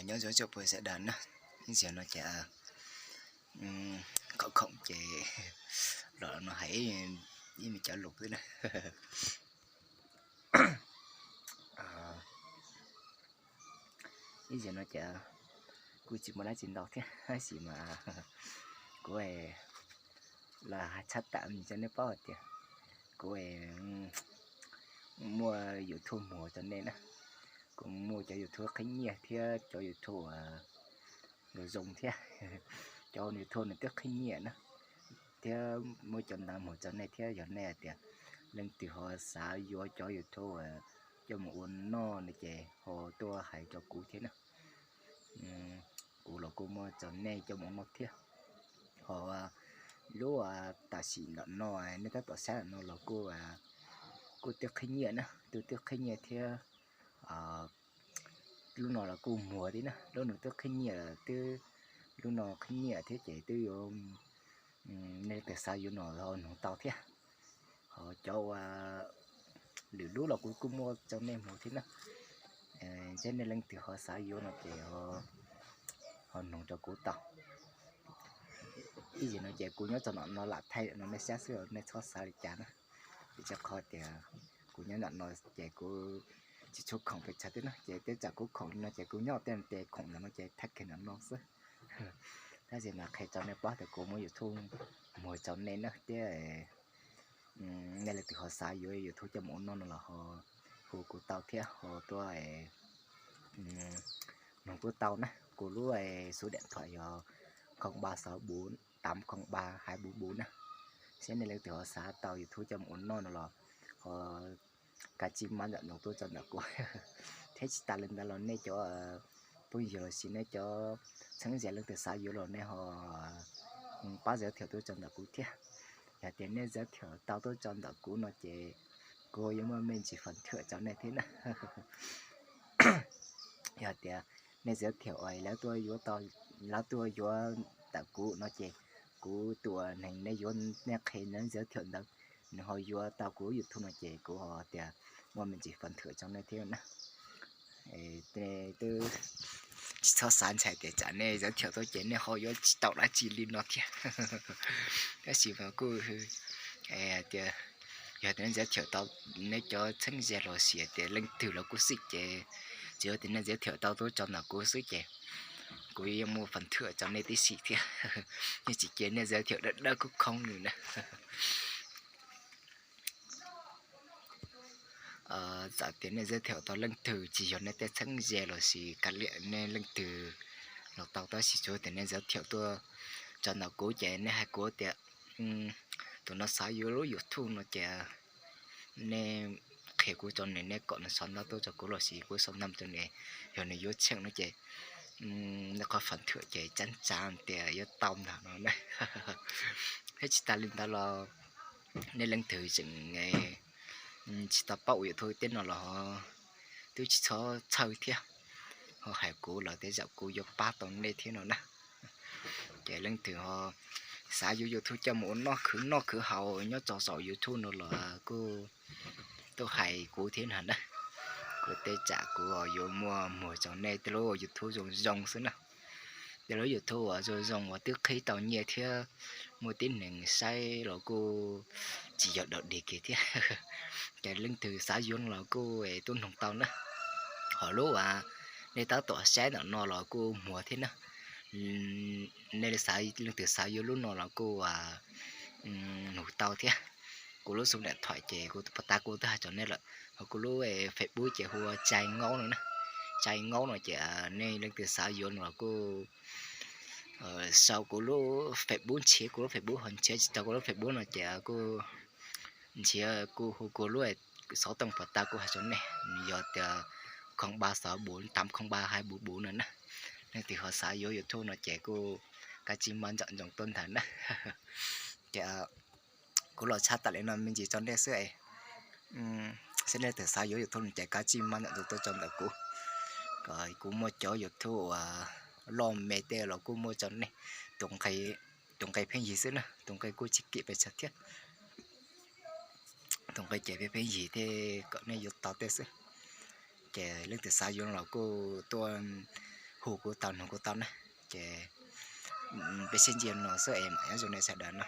Nyob zoo txhua tus sawv daws na, ib zaug no ces khoom khoom ces los no hais ib me cov lus xwb na. Ib zaug no ces kuj tsis muaj dab tsi ntau thiab, tab sis mas kuv los hais tshaj tawm mus rau nej paub hais tias kuv muaj YouTube muag rau nej na. Kuv muaj cov YouTube qhib nyiaj thiab cov YouTube zoo zoo thiab, cov YouTube nws twb qhib nyiaj na, thiab muaj cov ntawd muag rau nej thiab. Yog nej hais tias leej twg ho xav yuav cov YouTube coj mus ua noj no ces ho tuaj hais rau kuv thiab na. Kuv los kuj muaj rau nej coj mus ua noj thiab. Ho lub tam sim ntawm no nej tab tom saib ntawm no los kuj, kuj twb qhib nyiaj na, twb twb qhib nyiaj thiab. Lub no los kuj muag thiab na, lub no twb qhib nyiaj lawm, twb lub no qhib nyiaj thiab ces twb yuav, nej leej twg xav yuav no ho noog tau thiab. Ho cov ua lwm lub los kuv kuj muaj rau nej muag thiab na. Thiab nej leej twg ho xav yuav no ces ho noog rau kuv tau. Ib zaug no ces kuv nyob rau ntawm no lam thaij no nej saib xwb, nej txhob xav li cas na. Vim rau qhov tias kuv nyob ntawm no ces kuv tsis tshua khoom pes tsawg thiab na, ces tej zaum kuv khoom li no ces kuv nyob tej no ces khoom ntawm no ces thaij kiag ntawm no xwb. Tab sis mas qhia rau nej paub tias kuv muab YouTube muag rau nej na thiab. Nej leej twg ho xav yuav YouTube coj mus ua noj no los ho hu kuv tau thiab, ho tuaj noog kuv tau na. Kuv lub số điện thoại yog không ba sáu bốn tám không ba hai bốn bốn na. Saib nej leej twg ho xav tau YouTube coj mus ua noj no los ho kav tsij maj ntawm no tuaj rau ntawm kuv. Thiab tsis tas li ntawd los nej cov phooj ywg los sis nej cov txheeb ze leej twg xav yuav los nej ho pab giới thiệu tuaj rau ntawm kuv thiab. Yog tias nej giới thiệu tau tuaj rau ntawm kuv no ces kuv yuav muaj me ntsis phần thưởng rau nej thiab na. Yog tias nej giới thiệu lawv tuaj yuav, lawv tuaj yuav ntawm kuv no ces kuv tus neeg nej yuav, nej qhia nej giới thiệu ntawd, nws ho yuav tau kuv YouTube no ces kuv ho tias muaj me ntsis phần thưởng rau nej thiab na. Twb tsis txhob xav ntshai tias tsam nej giới thiệu tuaj ces nej ho yuav tsis tau dab tsi li no thiab. Tab sis mas kuj tias yog tias nej giới thiệu tau nej cov txheeb ze los sis tias leej twg los kuj xij ces tsis yog tias nej giới thiệu tau tuaj rau ntawm kuv xwb ces kuv yuav muaj phần thưởng rau nej tib si thiab. Yeej tsis cia nej giới thiệu dawb dawb khoob khoob li na. Txawm tias nej giới thiệu tau leej twg tsis yog nej tej txheeb ze los sis kav liam nej leej twg los tau, tab sis tsuas tias nej giới thiệu tuaj rau ntawm kuv ces nej hais kuv tias tus no xav yuav lub YouTube no ces nej qhia kuv rau nws, nej kom nws sau ntawv tuaj rau kuv los sis kuv sau ntawv rau nws, yog nws yuav tsheej no ces nej qhov phần thưởng ces tsab tsav tias yuav tau ntag no na. Thiab tsis tas li ntawd los nej leej twg tseem tsis tau paub ua YouTube tej no los twb tsis txhob txhawj thiab, ho hais kuv los tej zaum kuv yuav pab tau nej thiab no na. Ces leej twg ho xav yuav YouTube coj mus ua noj khwv noj khwv haus nyob rau saum YouTube no los kuj tuaj hais kuv thiab no na. Kuv tej tsam kuv yuav muaj muag rau nej tej lub YouTube zoo zoo xwb na. Tej lub YouTube uas zoo zoo uas twb qhib tau nyiaj thiab muaj tib neeg saib los kuj tsis yog dog dig kiag thiab. Ces leej twg xav yuav los kuj tuaj noog tau na. Ho lub uas nej tab tom saib ntawm no los kuj muag thiab na. Nej leej twg xav yuav lub no los kuj noog tau thiab. Kuv lub số điện thoại ces kuv tus pas tas kuv twb hais rau nej lawm, ho kuv lub Facebook ces hu ua Tshai Ngaub no na. Tshai Ngaub no ces nej leej twg xav yuav no los kuj sau kuv lub Facebook, nrhiav kuv lub Facebook, ho nrhiav tsis tau kuv lub Facebook no ces kuj nrhiav kuv hu kuv lub xov tooj pas tas kuv hais rau nej, nws yog tias không ba sáu bốn tám không ba hai bốn bốn no na. Leej twg ho xav yuav YouTube no ces kuj kav tsij maj nroos nroos tuaj ntag na. Ces kuv los tshaj tawm li no me ntsis rau nej xwb. Saib nej leej twg xav yuav YouTube no ces kav tsij maj nroos tuaj rau ntawm kuv, kom kuv muaj cov YouTube uas loj me tej los kuj muaj rau nej. Tus nqi pheej yig xwb na, tus nqi kuj tsis kim pes tsawg thiab. Tus nqi ces pheej pheej yig thiab kom nej yuav tau tej xwb. Ces leej twg xav yuav los kuj tuaj, hu kuv tau nug kuv tau na. Ces peb sib ntsib no xwb es mam nyob zoo nej sawv daws no.